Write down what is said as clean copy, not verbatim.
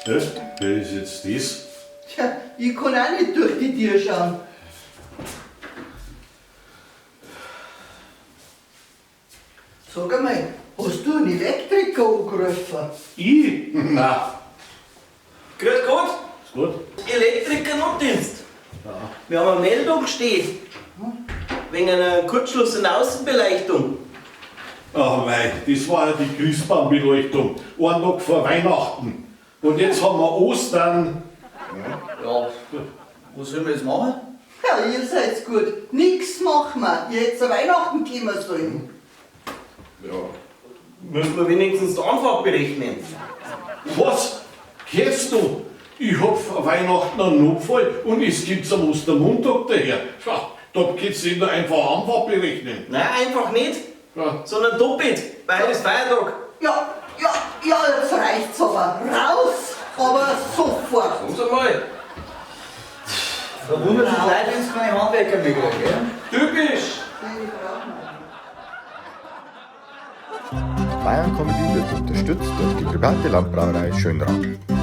Was? Wer ist jetzt das? Tja, ich kann auch nicht durch die Tür schauen. Sag einmal, hast du einen Elektriker angerufen? Ich? Na, Grüß Gott, ist gut. Elektriker Notdienst. Wir haben eine Meldung stehen. Wegen einer Kurzschluss in der Außenbeleuchtung. Oh mei, das war ja die Christbaumbeleuchtung. Einen Tag vor Weihnachten. Und jetzt haben wir Ostern. Ja, was sollen wir jetzt machen? Ja, ihr seid's gut. Nix machen wir. Ihr hättet zu Weihnachten kommen sollen. Ja. Müssen wir wenigstens die Anfahrt berechnen. Was? Hörst du? Ich hab vor Weihnachten einen Notfall und es gibt's am Ostermontag daher. Ja, da kannst du nicht nur einfach Anfahrt berechnen. Nein, einfach nicht, Ja. sondern doppelt, weil heute ist Feiertag. Ja, ja, ja, jetzt reicht's aber. Raus, aber sofort. Komm's einmal. Da wundert sich Leute, wenn sie keine Handwerker mehr kriegen, gell? Typisch. Bayern Comedy wird unterstützt durch die private Landbrauerei Schönrath.